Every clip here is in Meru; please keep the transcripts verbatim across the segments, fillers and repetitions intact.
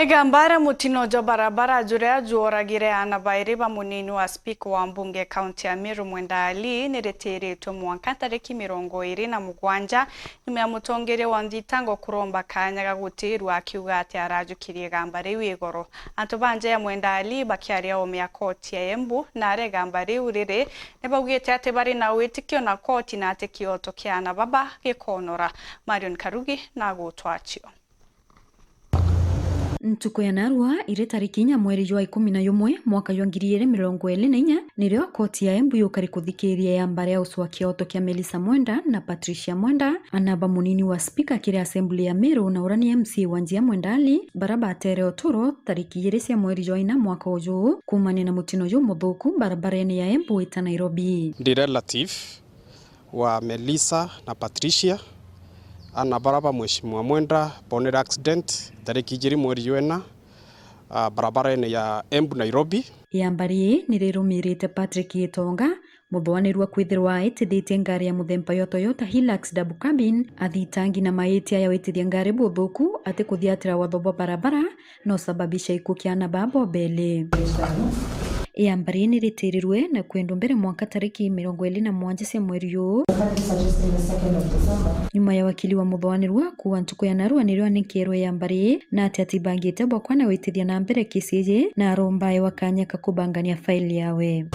Igamba ria mutino jwa barabara juria jworagire aana bairi ba munini wa spika wa mbunge kaunti ya Meru Mwenda Ali niritiritwe mwanka tariki mirongo iri na mugwanja, nyuma ya mutongeria wa nthitango kuromba kanya ga gutirwa, akiuga ati arajukirie igamba riu igoro. Antu ba nja ya Mwenda Ali bakiaria oome ya koti ya Embu, na aria igamba riu riri, ni baugite ati bari na witikio na koti na ati kioto kia aana baba gikonora. Marion Karugi na agutwachio. Ntuku ya narua iri tariki inya mweri jwa ikumi na yumwe mwaka jwa ngiri igiri mirongo iri na inya, nirio koti ya Embu yukari kuthikiria igamba ria ucwa kioto kia Melissa Mwenda na Patricia Mwenda, aana ba munini wa spika kiri assembly ya Meru na uria ni M C A wa Njia Mwenda Ali, bara batere uturo tariki igiri cia mweri jwa ina mwaka uju, kuumania na mutino jumuthuku barabarene ya Embu ita Nairobi. Ndi relative wa Melissa na Patricia, aana bara ba Mheshimiwa Mwenda bonere accident tariki ijiri mweri jwa ina, ah, barabarene ya Embu Nairobi. Igamba riri nirirumirite Patrick Gitonga, muthwanirua kwithirwa aitithitie ngari ya muthemba jwa Toyota Hilux double cabin, athitangi na maitia ya gwitithia ngari buthuku, ati kuthiatira watho bwa barabara, no sababisha ikuo kia aana baa bobeli. Igamba riri niritirirwe na kwendwa mbere mwanka tariki mirongo iri na mwanja cia mweri uyu. Nyuma ya wakili wa muthwanirua kuuga ntuku ya narua nirio anekerwe igamba riri, na ati atibangite bwakwa na gwitithia na mbere kesi iji, na aromba ewa kanya ka kubangania faili yawe.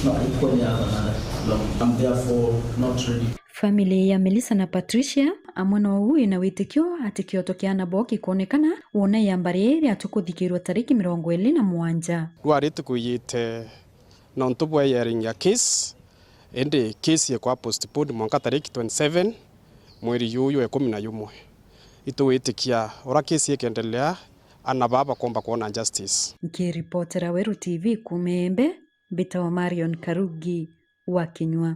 No, I couldn't have another. No, I'm therefore not ready. Family ya Melissa na Patricia amwe no uu ina witikio ati kioto kia aana bao gikonekana, wona igamba riri riatua kuthikirwa tariki mirongo iri na mwanja. Rwari tukwiyite nontu bwa hearing ya case, indi case ikwa postponed mwanka tariki twenty-seven mweri juju wa ikumi na jumwe. Itugwitikia ura case ikendelea, aana baa bakomba kwona justice. Nkiripotera Weru T V kuuma Embu, mbitawa Marion Karugi wa Kinyua.